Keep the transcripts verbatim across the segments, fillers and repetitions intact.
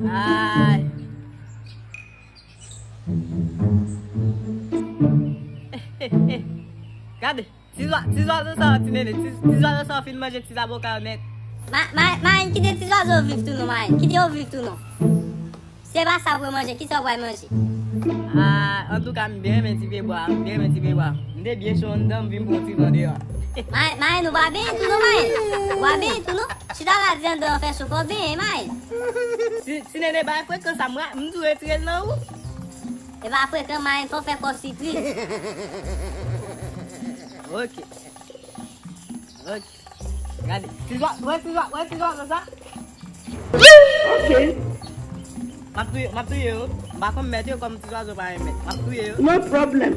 Ay. Gade, ti zwa-, ti zwazo sa yo, ti nene, ti, ti zwazo sa yo fin manje ti zaboka yo nèt. Ma, ma, Mayen, kite ti zwazo viv tou non, Mayen. Kite yo viv tou non. Se pa sa pou yo manje, kisa yo pral manje? Ah, antouka, m byen renmen ti pye bwa, m byen renmen ti pye bwa. M te byen cho anndan, m vin pran ti van deyò. Mayen, Mayen, ou pa benyen tou non, Mayen. Ou pa benyen tou non. Chita la di anndan an fè cho, fò w benyen, Mayen. Si, si nene bay frekan sa, m ra-, m tou retire l nan ou. E pa frekan, Mayen, fò w fè kò sipriz. Ok. Ok. Gade. Ti zwa-, wè ti zwa-, wè ti zwazo sa? Ok. M ap touye, m ap touye yo. M pa konn mèt yo kòm ti zwazo pa renmen. M ap touye yo. No problem.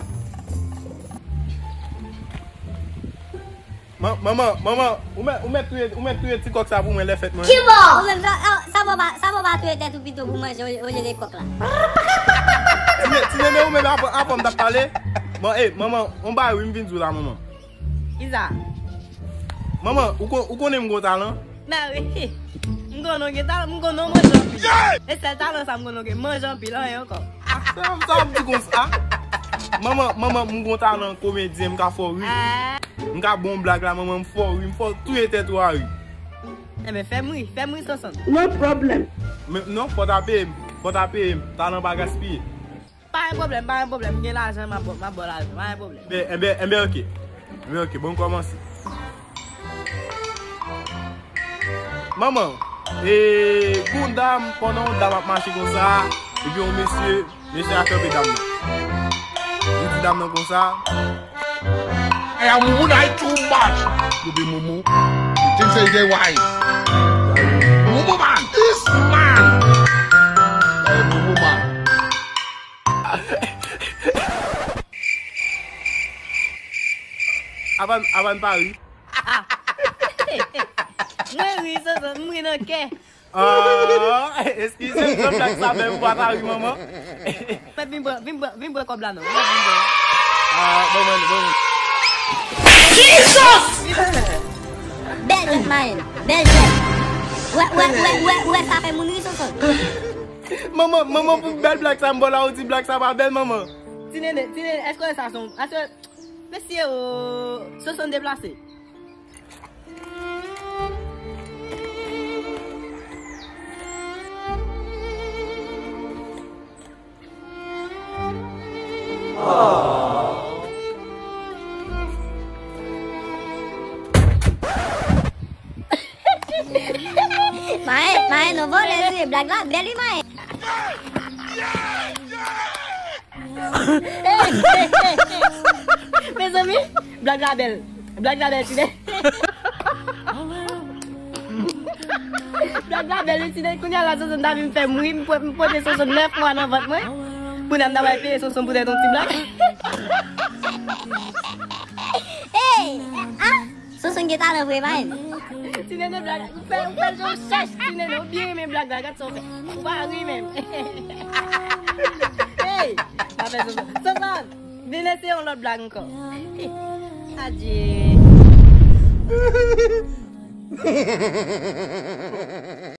Man-, manman, manman, ou mèt, ou mèt touye, ou mèt touye ti kòk sa pou mwen lè fèt mwen. Kibò? Ou menm sa, sa, sa bon pa, sa bon pa touye tèt ou pito pou manje olye, olye de kòk la. Ti ne-, ti nene ou menm avan, avan m t ap pale. Man, eh, manman, on bagay wi m vin di w la, manman. Kisa? Manman, ou kon-, ou konnen m gon talan? Mè wi. M konnen w gen talan, m konnen w manje anpil. E sèl talan sa m konnen w gen, manje anpil, anyen ankò. Sa, sa w ap di konsa? Manman, manman, m gon talan komedyen, m ka fè w ri. Ah. M ka bon blag la, manman, m fè w ri, m fè w touye tèt ou a ri. Enben, fè m ri, fè m ri, Sonson. No problem. Men, non, fò w ta peye m, fò w ta peye m. Talan pa gaspiye. Pa gen pwoblèm, pa gen pwoblèm. M gen lajan, m ap ba w, m ap ba w lajan. Pa gen pwoblèm. Enben, enben, enben, ok. Enben, ok, bon, kòmanse. Manman, e, gon dam, pandan yon dam ap mache konsa, epi yon mesye, mesye a kanpe dam nan. Li di dam nan konsa, I am woman I too much. You be mumu. You think say you dey wise. Mumu man. This man. You are a mumu man. Avan, avan pa ri. Mwen ri, Sonson, m ri nan kè. Ah, eskize m, jan blag sa menm, ou pa ta ri, manman. Mèt vin pran, vin pran, vin pran kòb la non. Mèt vin pran. Ah, bon, bon, bon. Jesus! Bèl jwèt, Mayen. Bèl jwèt. Wè, wè, wè, wè, wè, sa fè moun ri, Sonson. Manman, manman, pou bèl blag sa, m ba w la, ou di blag sa pa bèl, manman. Ti nene, ti nene, èske w wè sa son, èske, mesye, o, Sonson deplase. Mayen, Mayen, nou vòlè wi, blag la bèl wi, Mayen. Mezanmi, blag la bèl. Blag la bèl, tine. Blag la bèl, tine. Kounye a la, Sonson ta vin fè m ri. M po-, m pote Sonson nèf mwa nan vant mwen. Kounye a m ta bay peye Sonson poutèt yon ti blag. Hey! Ah! Sonson gen talan vre, Mayen. Ti nene blag, ou fè, ou fè l jan w chèch, ti nene, ou byen renmen blag la, gad sa w fè. Ou pa ri menm. Hey, pa fè Sonson. Sonson, vin eseye yon lòt blag ankò. Adye.